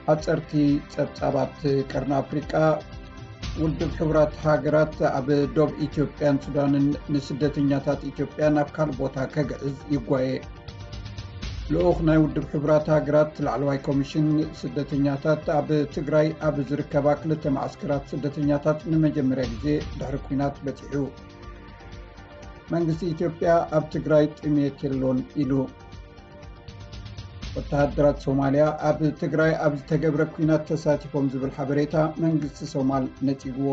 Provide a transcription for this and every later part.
ሓፀርቲ ፀብፃባት ቀርኒ ኣፍሪቃ። ውድብ ሕቡራት ሃገራት ኣብ ዶብ ኢትዮጵያን ሱዳንን ንስደተኛታት ኢትዮጵያ ናብ ካልእ ቦታ ከግዕዝ ይጓየ። ልኡኽ ናይ ውድብ ሕቡራት ሃገራት ላዕለዋይ ኮሚሽን ስደተኛታት ኣብ ትግራይ ኣብ ዝርከባ ክልተ ማዕስከራት ስደተኛታት ንመጀመርያ ግዜ ድሕሪ ኲናት በፂሑ። መንግስቲ ኢትዮጵያ ኣብ ትግራይ ጥሜት የሎን ኢሉ። ወተሃደራት ሶማልያ ኣብ ትግራይ ኣብ ዝተገብረ ኲናት ተሳቲፎም ዝብል ሓበሬታ መንግስቲ ሶማል ነጺግዎ።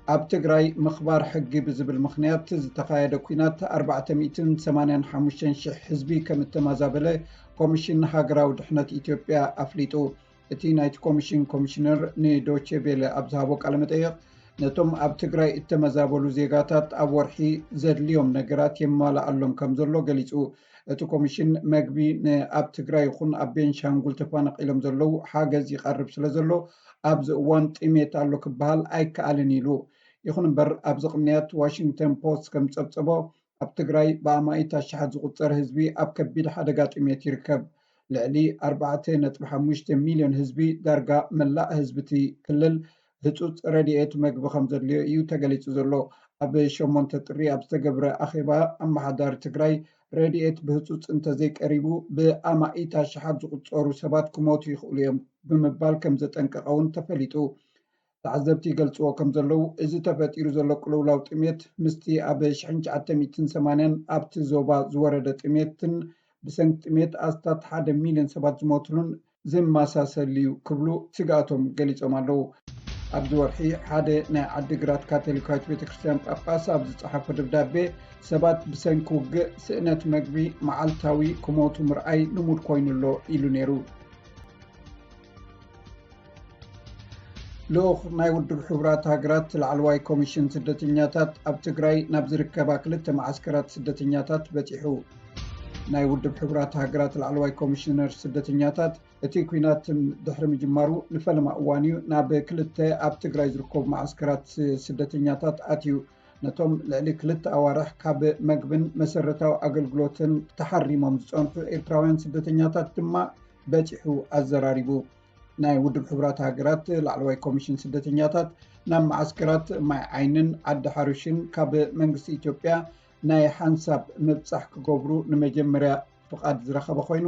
ኣብ ትግራይ ምኽባር ሕጊ ብዝብል ምኽንያት ዝተኻየደ ኲናት ኣርባዕተ ሚእትን ሰማንያን ሓሙሽተን ሽሕ ህዝቢ ከም እተማዛበለ ኮሚሽን ሃገራዊ ድሕነት ኢትዮጵያ ኣፍሊጡ። እቲ ናይቲ ኮሚሽን ኮሚሽነር ንዶቼ ቬለ ኣብ ዝሃቦ ቃለ መጠይቕ፣ ነቶም ኣብ ትግራይ እተመዛበሉ ዜጋታት ኣብ ወርሒ ዘድልዮም ነገራት የማልኣሎም ከም ዘሎ ገሊጹ። እቲ ኮሚሽን መግቢ ንኣብ ትግራይ ይኹን ኣብ ቤንሻንጉል ተፈናቒሎም ዘለዉ ሓገዝ ይቐርብ ስለ ዘሎ ኣብዚ እዋን ጥሜት ኣሎ ክበሃል ኣይከኣልን ኢሉ። ይኹን እምበር ኣብዚ ቅንያት ዋሽንግተን ፖስት ከም ዝጸብጸቦ ኣብ ትግራይ ብኣማኢት ኣሽሓት ዝቑጸር ህዝቢ ኣብ ከቢድ ሓደጋ ጥሜት ይርከብ። ልዕሊ ኣርባዕተ ነጥቢ ሓሙሽተ ሚልዮን ህዝቢ ዳርጋ መላእ ህዝቢ እቲ ክልል ህጹጽ ረድኤት መግቢ ከም ዘድልዮ እዩ ተገሊጹ ዘሎ። ኣብ ሸሞንተ ጥሪ ኣብ ዝተገብረ ኣኼባ ኣመሓዳሪ ትግራይ ረድኤት ብህጹጽ እንተዘይቀሪቡ ብኣማኢት ኣሽሓት ዝቑጸሩ ሰባት ክሞቱ ይኽእሉ እዮም ብምባል ከም ዘጠንቀቐ እውን ተፈሊጡ። ተዓዘብቲ ይገልጽዎ ከም ዘለዉ፣ እዚ ተፈጢሩ ዘሎ ቅልውላው ጥሜት ምስቲ ኣብ ሽሕን ትሽዓተ ሚእትን ሰማንያን ኣብቲ ዞባ ዝወረደ ጥሜትን ብሰንኪ ጥሜት ኣስታት ሓደ ሚልዮን ሰባት ዝሞትሉን ዝመሳሰል እዩ ክብሉ ስግኣቶም ገሊጾም ኣለዉ። ኣብዚ ወርሒ ሓደ ናይ ዓዲግራት ካቶሊካዊት ቤተ ክርስቲያን ጳጳስ ኣብ ዝጸሓፎ ደብዳቤ፣ ሰባት ብሰንኪ ውግእ፣ ስእነት መግቢ፣ መዓልታዊ ክሞቱ ምርኣይ ልሙድ ኮይኑ ኣሎ ኢሉ ነይሩ። ልኡኽ ናይ ውድብ ሕቡራት ሃገራት ላዕለዋይ ኮሚሽን ስደተኛታት ኣብ ትግራይ ናብ ዝርከባ ክልተ መዓስከራት ስደተኛታት በጺሑ። ናይ ውድብ ሕቡራት ሃገራት ላዕለዋይ ኮሚሽነር ስደተኛታት፣ እቲ ኲናት ድሕሪ ምጅማሩ ንፈለማ እዋን እዩ ናብ ክልተ ኣብ ትግራይ ዝርከቡ መዓስከራት ስደተኛታት ኣትዩ። ነቶም ልዕሊ ክልተ ኣዋርሕ ካብ መግብን መሰረታዊ ኣገልግሎትን ተሓሪሞም ዝጸንሑ ኤርትራውያን ስደተኛታት ድማ በጺሑ ኣዘራሪቡ። ናይ ውድብ ሕቡራት ሃገራት ላዕለዋይ ኮሚሽን ስደተኛታት ናብ መዓስከራት ማይ ዓይንን ዓዲ ሓሩሽን ካብ መንግስቲ ኢትዮጵያ ናይ ሓንሳብ ምብጻሕ ክገብሩ ንመጀመርያ ፍቓድ ዝረኸበ ኮይኑ፣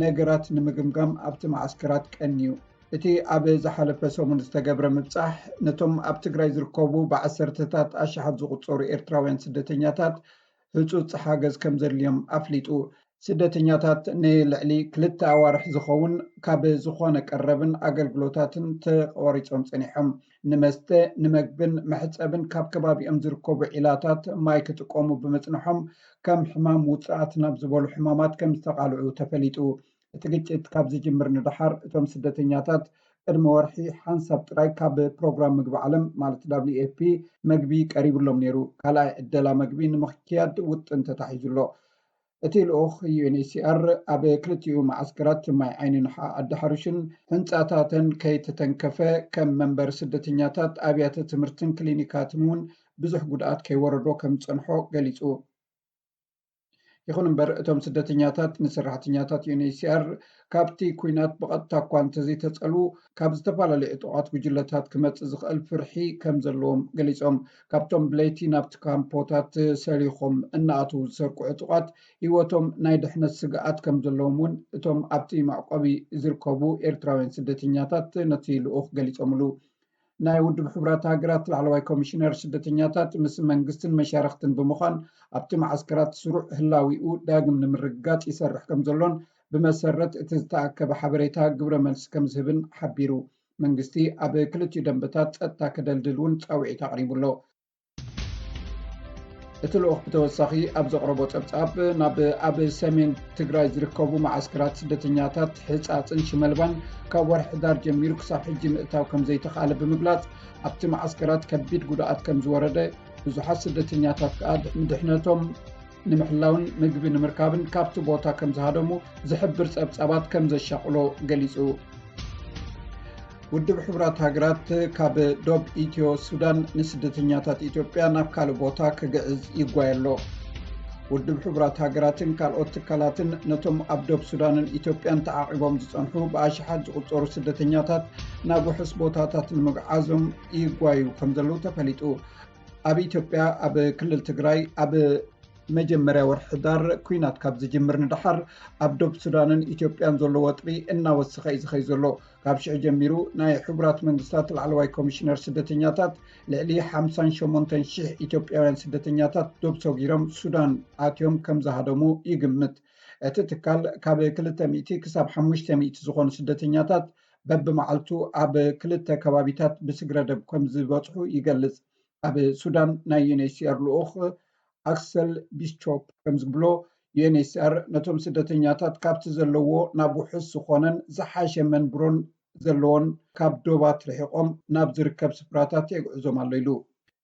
ነገራት ንምግምጋም ኣብቲ መዓስከራት ቀንዩ። እቲ ኣብ ዝሓለፈ ሰሙን ዝተገብረ ምብጻሕ፣ ነቶም ኣብ ትግራይ ዝርከቡ ብዓሰርተታት ኣሽሓት ዝቑጸሩ ኤርትራውያን ስደተኛታት ህጹጽ ሓገዝ ከም ዘድልዮም ኣፍሊጡ። ስደተኛታት ንልዕሊ ክልተ ኣዋርሕ ዝኸውን ካብ ዝኾነ ቀረብን ኣገልግሎታትን ተቖሪጾም ጸኒሖም። ንመስተ፣ ንመግብን መሕጸብን ካብ ከባቢኦም ዝርከቡ ዒላታት ማይ ክጥቀሙ ብምጽንሖም፣ ከም ሕማም ውጽኣት ናብ ዝበሉ ሕማማት ከም ዝተቓልዑ ተፈሊጡ። እቲ ግጭት ካብ ዝጅምር ንደሓር፣ እቶም ስደተኛታት ቅድሚ ወርሒ ሓንሳብ ጥራይ ካብ ፕሮግራም ምግቢ ዓለም፣ ማለት ዳብሊዩ ኤፍ ፒ፣ መግቢ ቀሪብሎም ነይሩ። ካልኣይ ዕደላ መግቢ ንምክያድ ውጥን ተታሒዙ ኣሎ። እቲ ልኡኽ ዩ ኤን ኤች ሲ ኣር ኣብ ክልቲኡ መዓስከራት ማይ ዓይንን ሓ-፣ ዓዲ ሓሩሽን ህንጻታተን ከይተተንከፈ፣ ከም መንበሪ ስደተኛታት፣ ኣብያተ ትምህርትን ክሊኒካትን እውን ብዙሕ ጉድኣት ከይወረዶ ከም ዝጸንሖ ገሊጹ። ይኹን እምበር፣ እቶም ስደተኛታት ንሰራሕተኛታት ዩ ኤን ኤች ሲ ኣር ካብቲ ኲናት ብቐጥታ እኳ እንተዘይተጸልዉ፣ ካብ ዝተፈላለዩ ዕጡቓት ጉጅለታት ክመጽእ ዝኽእል ፍርሒ ከም ዘለዎም ገሊጾም። ካብቶም ብለይቲ ናብቲ ካምፖታት ሰሊኾም እናኣተዉ ዝሰርቁ ዕጡቓት ህይወቶም ናይ ድሕነት ስግኣት ከም ዘለዎም እውን እቶም ኣብቲ መዕቆቢ ዝርከቡ ኤርትራውያን ስደተኛታት ነቲ ልኡኽ ገሊጾምሉ። ናይ ውድብ ሕቡራት ሃገራት ላዕለዋይ ኮሚሽነር ስደተኛታት ምስ መንግስትን መሻርኽትን ብምዃን ኣብቲ መዓስከራት ስሩዕ ህላዊኡ ዳግም ንምርግጋጽ ይሰርሕ ከም ዘሎን ብመሰረት እቲ ዝተኣከበ ሓበሬታ ግብረ መልሲ ከም ዝህብን ሓቢሩ። መንግስቲ ኣብ ክልቲኡ ደንበታት ጸጥታ ከደልድል እውን ጻውዒት ኣቕሪቡ ኣሎ። እቲ ልኡኽ ብተወሳኺ ኣብ ዘቕረቦ ጸብጻብ፣ ናብ ኣብ ሰሜን ትግራይ ዝርከቡ መዓስከራት ስደተኛታት ሕጻጽን ሽመልባን ካብ ወርሒ ሕዳር ጀሚሩ ክሳብ ሕጂ ምእታው ከም ዘይተኻእለ ብምግላጽ፣ ኣብቲ መዓስከራት ከቢድ ጉድኣት ከም ዝወረደ፣ ብዙሓት ስደተኛታት ከኣ ንድሕነቶም ንምሕላውን ምግቢ ንምርካብን ካብቲ ቦታ ከም ዝሃደሙ ዝሕብር ጸብጻባት ከም ዘሻቕሎ ገሊጹ። ውድብ ሕቡራት ሃገራት ካብ ዶብ ኢትዮ ሱዳን ንስደተኛታት ኢትዮጵያ ናብ ካልእ ቦታ ክግዕዝ ይጓየ ኣሎ። ውድብ ሕቡራት ሃገራትን ካልኦት ትካላትን ነቶም ኣብ ዶብ ሱዳንን ኢትዮጵያን ተዓቒቦም ዝጸንሑ ብኣሽሓት ዝቑጸሩ ስደተኛታት ናብ ውሑስ ቦታታት ንምጉዓዞም ይጓዩ ከም ዘለዉ ተፈሊጡ። ኣብ ኢትዮጵያ ኣብ ክልል ትግራይ ኣብ መጀመርያ ወርሒ ሕዳር ኲናት ካብ ዝጅምር ንደሓር ኣብ ዶብ ሱዳንን ኢትዮጵያን ዘሎ ወጥሪ እናወሰኸ እዩ ዝኸይ ዘሎ። ካብ ሽዑ ጀሚሩ ናይ ሕቡራት መንግስታት ላዕለዋይ ኮሚሽነር ስደተኛታት ልዕሊ ሓምሳን ሸሞንተን ሽሕ ኢትዮጵያውያን ስደተኛታት ዶብ ሰጊሮም ሱዳን ኣትዮም ከም ዝሃደሙ ይግምት። እቲ ትካል ካብ ክልተ ሚእቲ ክሳብ ሓሙሽተ ሚእቲ ዝኾኑ ስደተኛታት በብመዓልቱ ኣብ ክልተ ከባቢታት ብስግረ ደብ ከም ዝበጽሑ ይገልጽ። ኣብ ሱዳን ናይ ዩኤንኤችሲኣር ልኡኽ ኣክሰል ቢስቾፕ ከም ዝብሎ፣ ዩኤንኤችሲኣር ነቶም ስደተኛታት ካብቲ ዘለዎ ናብ ውሑስ ዝኾነን ዝሓሸ መንብሮን ዘለዎን ካብ ዶባት ርሒቖም ናብ ዝርከብ ስፍራታት የግዕዞም ኣሎ ኢሉ።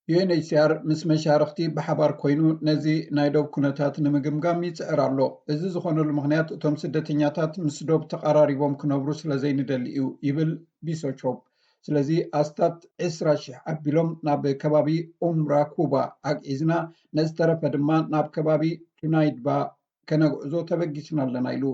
ዩኤንኤችሲኣር ምስ መሻርኽቲ ብሓባር ኮይኑ ነዚ ናይ ዶብ ኩነታት ንምግምጋም ይጽዕር ኣሎ። እዚ ዝኾነሉ ምኽንያት እቶም ስደተኛታት ምስ ዶብ ተቐራሪቦም ክነብሩ ስለ ዘይንደሊ እዩ ይብል ቢሶቾፕ። ስለዚ ኣስታት ዕስራ ሽሕ ኣቢሎም ናብ ከባቢ ኡምራኩባ ኣግዒዝና፣ ነዝተረፈ ድማ ናብ ከባቢ ቱናይድባ ከነግዕዞ ተበጊስና ኣለና ኢሉ።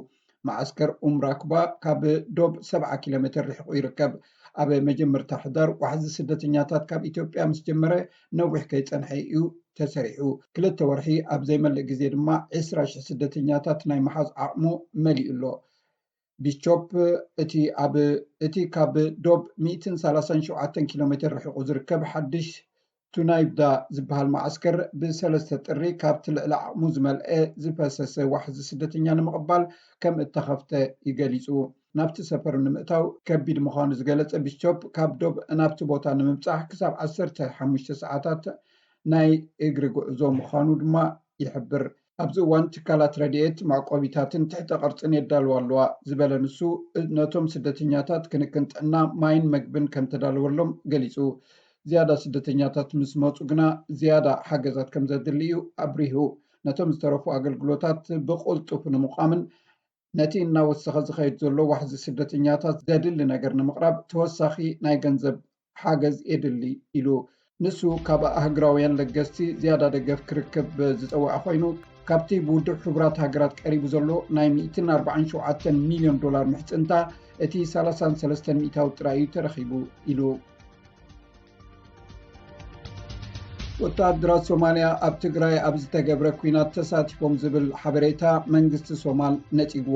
መዓስከር ኡምራኩባ ካብ ዶብ ሰብዓ ኪሎ ሜትር ርሒቑ ይርከብ። ኣብ መጀመርታ ሕዳር ዋሕዚ ስደተኛታት ካብ ኢትዮጵያ ምስ ጀመረ ነዊሕ ከይጸንሐ እዩ ተሰሪሑ። ክልተ ወርሒ ኣብ ዘይመልእ ግዜ ድማ ዕስራ ሽሕ ስደተኛታት ናይ ምሓዝ ዓቕሙ መሊኡ ኣሎ። ቢስቾፕ እቲ ኣብ እቲ ካብ ዶብ ሚእትን ሰላሳን ሸውዓተን ኪሎ ሜትር ርሒቑ ዝርከብ ሓድሽ ቱናይብዳ ዝበሃል መዓስከር ብሰለስተ ጥሪ ካብቲ ልዕሊ ዓቕሙ ዝመልአ ዝፈሰሰ ዋሕዚ ስደተኛ ንምቕባል ከም እተኸፍተ እዩ ገሊጹ። ናብቲ ሰፈሩ ንምእታው ከቢድ ምዃኑ ዝገለጸ ቢስቾፕ ካብ ዶብ ናብቲ ቦታ ንምብጻሕ ክሳብ ዓሰርተ ሓሙሽተ ሰዓታት ናይ እግሪ ጉዕዞ ምዃኑ ድማ ይሕብር። ኣብዚ እዋን ትካላት ረድኤት መዕቆቢታትን ትሕተ ቅርጽን የዳልዋ ኣለዋ ዝበለ ንሱ፣ ነቶም ስደተኛታት ክንክን ጥዕና፣ ማይን መግብን ከም ተዳለወሎም ገሊጹ። ዝያዳ ስደተኛታት ምስ መጹ ግና ዝያዳ ሓገዛት ከም ዘድሊ እዩ ኣብሪሁ። ነቶም ዝተረፉ ኣገልግሎታት ብቕልጡፍ ንምቋምን ነቲ እናወሰኸ ዝኸይድ ዘሎ ዋሕዚ ስደተኛታት ዘድሊ ነገር ንምቕራብ ተወሳኺ ናይ ገንዘብ ሓገዝ የድሊ ኢሉ። ንሱ ካብ ኣህግራውያን ለገስቲ ዝያዳ ደገፍ ክርክብ ዝጸውዐ ኮይኑ፣ ካብቲ ብውድብ ሕቡራት ሃገራት ቀሪቡ ዘሎ ናይ ሚእትን ኣርባዓን ሸውዓተን ሚልዮን ዶላር ምሕጽንታ እቲ ሰላሳን ሰለስተን ሚእታዊ ጥራይ እዩ ተረኺቡ ኢሉ። ወተሃደራት ሶማልያ ኣብ ትግራይ ኣብ ዝተገብረ ኲናት ተሳቲፎም ዝብል ሓበሬታ መንግስቲ ሶማል ነጺግዎ።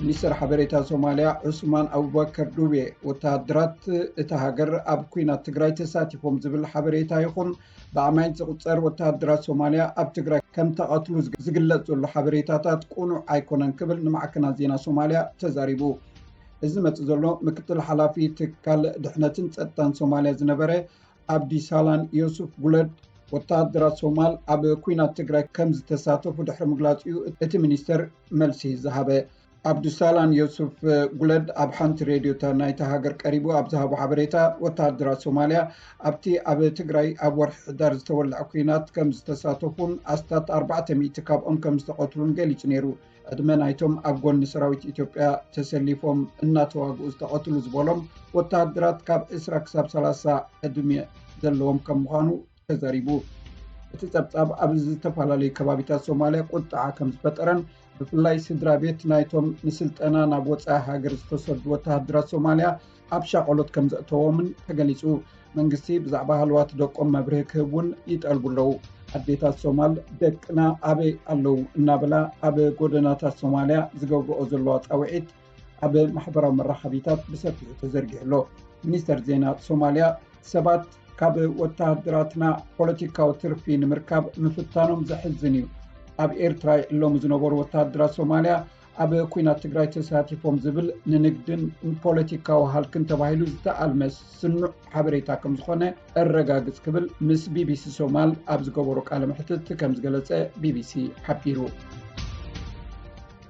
ሚኒስተር ሓበሬታ ሶማልያ ዑስማን ኣቡበከር ዱቤ፣ ወተሃደራት እታ ሃገር ኣብ ኲናት ትግራይ ተሳቲፎም ዝብል ሓበሬታ ይኹን ብኣማይት ዝቑጸር ወተሃደራት ሶማልያ ኣብ ትግራይ ከም ተቐትሉ ዝግለጽ ዘሎ ሓበሬታታት ቅኑዕ ኣይኮነን ክብል ንማዕከናት ዜና ሶማልያ ተዛሪቡ። እዚ መጽእ ዘሎ ምክትል ሓላፊ ትካል ድሕነትን ጸጥታን ሶማልያ ዝነበረ ኣብዲሳላን ዮሱፍ ጉለድ፣ ወተሃደራት ሶማል ኣብ ኲናት ትግራይ ከም ዝተሳተፉ ድሕሪ ምግላጹ እዩ እቲ ሚኒስተር መልሲ ዝሃበ። ኣብዱሳላን ዮሱፍ ጉለድ ኣብ ሓንቲ ሬድዮ ናይታ ሃገር ቀሪቡ ኣብ ዝሃቦ ሓበሬታ፣ ወተሃደራት ሶማልያ ኣብቲ ኣብ ትግራይ ኣብ ወርሒ ሕዳር ዝተወልዐ ኲናት ከም ዝተሳተፉን ኣስታት ኣርባዕተ ሚእቲ ካብኦም ከም ዝተቐትሉን ገሊጹ ነይሩ። ዕድመ ናይቶም ኣብ ጎኒ ሰራዊት ኢትዮጵያ ተሰሊፎም እናተዋግኡ ዝተቐትሉ ዝበሎም ወተሃደራት ካብ ዕስራ ክሳብ ሰላሳ ዕድመ ዘለዎም ከም ምዃኑ ተዛሪቡ። እቲ ጸብጻብ ኣብ ዝተፈላለዩ ከባቢታት ሶማልያ ቁጥዓ ከም ዝፈጠረን ብፍላይ ስድራ ቤት ናይቶም ንስልጠና ናብ ወጻኢ ሃገር ዝተሰዱ ወተሃደራት ሶማልያ ኣብ ሻቐሎት ከም ዘእተዎምን ተገሊጹ። መንግስቲ ብዛዕባ ሃለዋት ደቆም መብርሂ ክህብ እውን ይጠልቡ ኣለዉ። ኣዴታት ሶማል ደቅና ኣበይ ኣለዉ እናበላ ኣብ ጎደናታት ሶማልያ ዝገብርኦ ዘለዋ ጻውዒት ኣብ ማሕበራዊ መራኸቢታት ብሰፊሑ ተዘርጊሑ ኣሎ። ሚኒስተር ዜና ሶማልያ ሰባት ካብ ወተሃደራትና ፖለቲካዊ ትርፊ ንምርካብ ምፍታኖም ዘሕዝን እዩ። ኣብ ኤርትራ ይዕለሙ ዝነበሩ ወተሃደራት ሶማልያ ኣብ ኲናት ትግራይ ተሳቲፎም ዝብል ንንግድን ንፖለቲካዊ ሃልክን ተባሂሉ ዝተኣልመ ስኑዕ ሓበሬታ ከም ዝኾነ እረጋግጽ ክብል ምስ ቢቢሲ ሶማል ኣብ ዝገበሮ ቃለ መሕትት ከም ዝገለጸ ቢቢሲ ሓቢሩ።